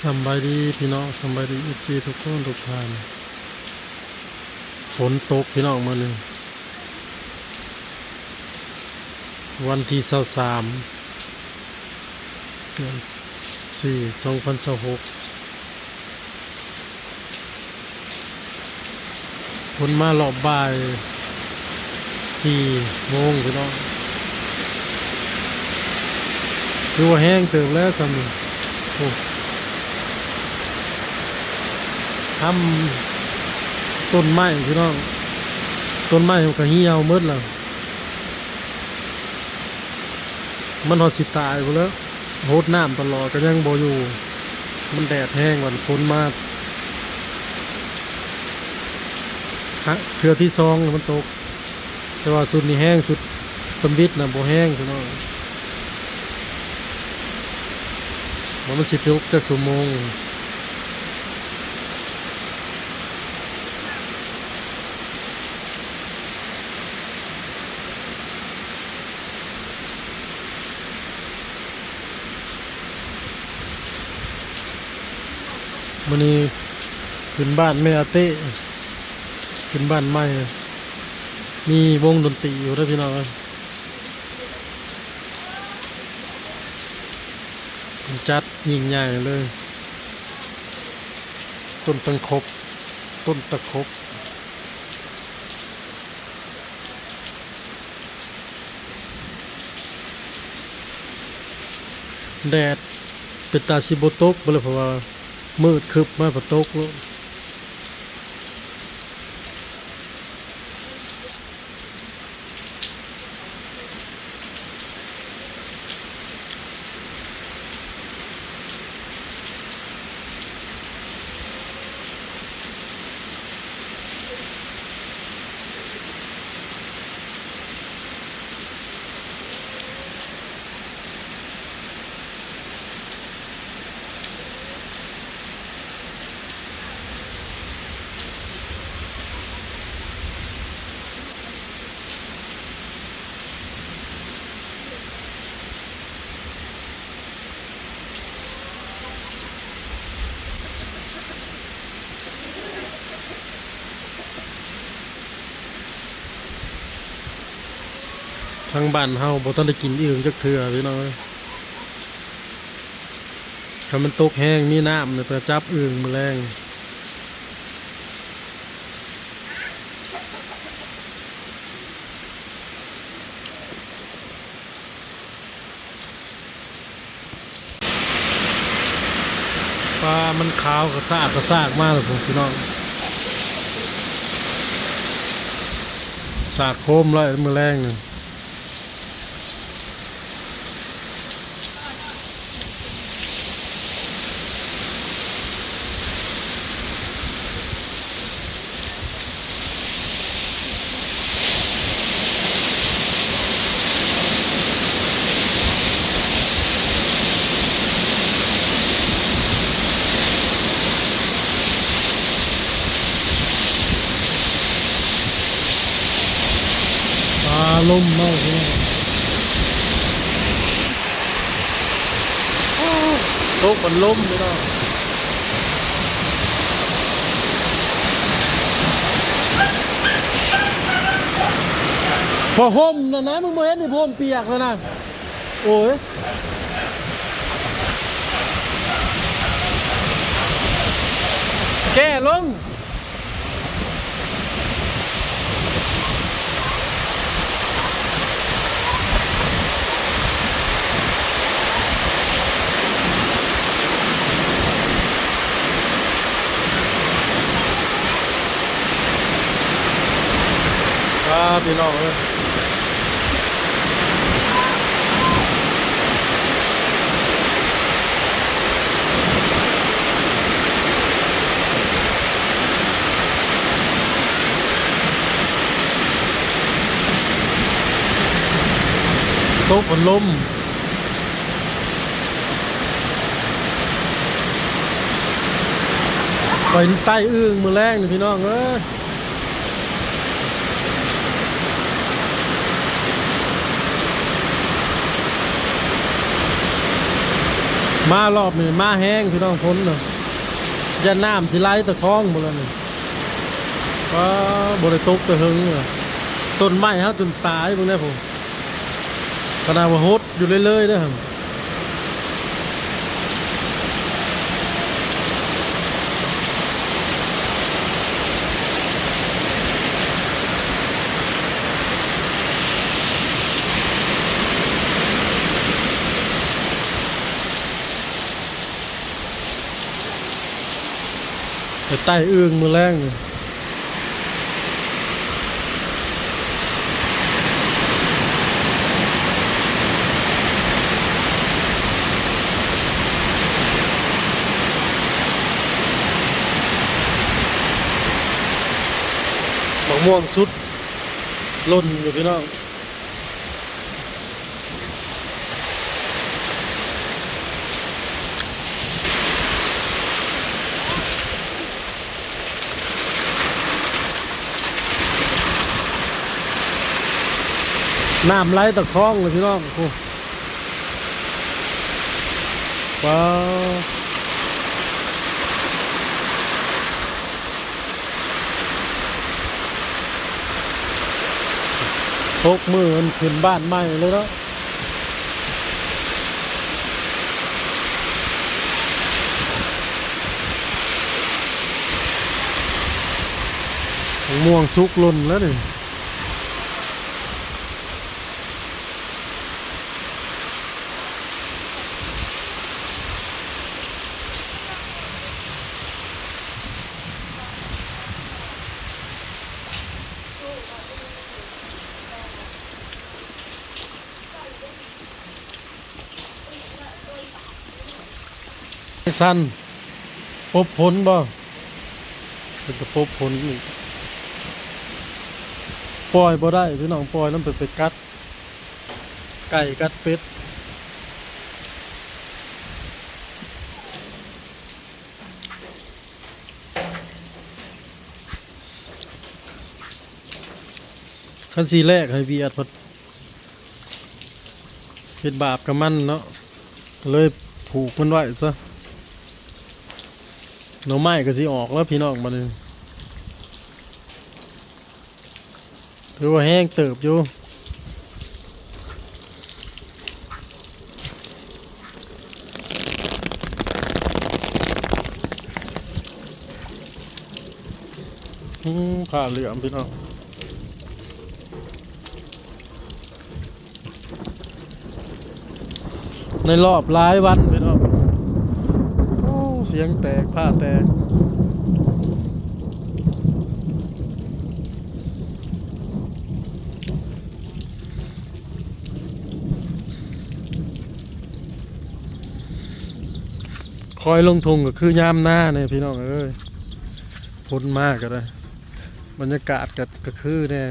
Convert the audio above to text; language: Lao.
ສຳບາຍດີພີ່ນ້ອງ ສຳບາຍດີເອັຟຊີທຸກຄົນທຸກທ່ານ. ຝົນຕົກພີ່ນ້ອງ ມື້ນີ້ວັນທີຊາວສາມ ເດືອນສີ່ ສອງພັນຊາວຫົກ. ຝົນມາຮອບບ່າຍສີ່ໂມງພີ່ນ້ອງ ຖືວ່າແຮງເຕີບແລ້ວຊ່ຳນີ້. ໂອ້ ທຳຕົ້ນໄມ້ພີ່ນ້ອງ ຕົ້ນໄມ້ມັນກະຫ່ຽວໝົດແລ້ວ. ມັນຮອດຊິຕາຍພຸ້ນແຫຼ້ວ ຫົດນ້ຳຕະຫຼອດກະຍັງບໍ່ຢູ່ ມັນແດດແຮງ ບາດຝົນມາ ຮະ ເທື່ອທີສອງແລ້ວມັນຕົກ. ແຕ່ວ່າຊຸດນີ້ແຮງສຸດ ຕຳອິດນະບໍ່ແຮງພີ່ນ້ອງ ວ່າມັນຊິຕົກຈັກຊົ່ວໂມງ. ມື້ນີ້ຂຶ້ນບ້ານແມ່ອາເຕ້ ຂຶ້ນບ້ານໃໝ່ ມີວົງດົນຕີຢູ່ເດີພີ່ນ້ອງເອີຍ ເພິ່ນຈັດຍິ່ງໃຫຍ່ເລີຍ. ຕົ້ນຕັງຄົບ ຕົ້ນຕະຂົບ. ແດດເປັນຕາຊິບໍ່ຕົກບໍ່ເລີຍ ເພາະວ່າມືດຄຶບມາ ບໍ່ຕົກໂລດ. ທາງບ້ານເຮົາບໍ່ທັນໄດ້ກິນອຶ່ງຈັກເທື່ອພີ່ນ້ອງເອີຍ. ຄັນມັນຕົກແຮງມີນ້ຳນີ້ ໄປຈັບອຶ່ງມື້ແລງ. ປາມັນຂາວກະຊາກກະຊາກມາແລ້ວພຸ້ນພີ່ນ້ອງ ສາກໂຄມໄວ້ມື້ແລງນີ້. ຟ້າລົມເນາະພີ່ນ້ອງ ໂອ້ ຕົກບັນລົມພີ່ນ້ອງ. ຜ້າຫົ່ມນັ້ນນະ ມຶງບໍ່ເຫັນນີ້ ຜ້າຫົ່ມປຽກແລ້ວນະ. ໂອ້ຍ ແກ່ລົງ. ອ່າ ພີ່ນ້ອງເອີຍ ຕົກພັດລົມ ໄປໄຕ່ອຶ່ງມື້ແລງນີ້ພີ່ນ້ອງເອີຍ. ໂ ມາລອບນີ້ມາແຮງພີ່ນ້ອງ ຝົນນະ ຢ້ານນ້ຳຊິໄຫຼຕະຄອງໝົດແລ້ວນີ້. ວ້າ ບໍ່ໄດ້ຕົກແຕ່ເຫິງລະ ຕົ້ນໄມ້ເຮົາຈົນຕາຍເບິ່ງແດ່ພຸ້ນ ຂະໜາດວ່າຫົດຢູ່ເລື້ອຍໆເດີຫັ້ນ. ໄປໄຕ່ອຶ່ງມື້ແລງນີ້. ໝາກມ່ວງສຸກຫຼົ່ນຢູ່ພີ່ນ້ອງ. ນ້ຳໄຫຼຕະຄອງເລີຍພີ່ນ້ອງ ໂອ້ ວ້າວ. ຫົກມື້ມັນຂຶ້ນບ້ານໃໝ່ເລີຍເນາະ. ໝາກມ່ວງສຸກຫຼົ່ນແລ້ວນີ້. ຊັ້ນ ປົບຝົນບໍ່? ເປັນຕະປົບຝົນອີກ. ປ່ອຍບໍ່ໄດ້ພີ່ນ້ອງ ປ່ອຍແລ້ວໄປ ໄປກັດໄກ່ກັດເປັດ. ຄັນຊິແລກໃຫ້ວຽດພັດເຮັດບາບກັບມັນເນາະ ກໍເລີຍຜູກມັນໄວ້ຊະ. ໜໍ່ໄມ້ກໍຊິອອກແລ້ວພີ່ນ້ອງ ບັດນີ້. ຖືວ່າແຮງເຕີບຢູ່. ອືມ ຜ້າເຫຼື້ອມພີ່ນ້ອງ. ໃນລອບຫຼາຍວັນພີ່ນ້ອງ. ໂອ້ ສຽງແຕກ ຜ້າແຕກ. ຄ່ອຍລົງທົ່ງກໍຄືຍາມນາແດ່ພີ່ນ້ອງເອີຍ. ຝົນມາກໍໄດ້ ບັນຍາກາດກໍ ກໍຄືແດ່.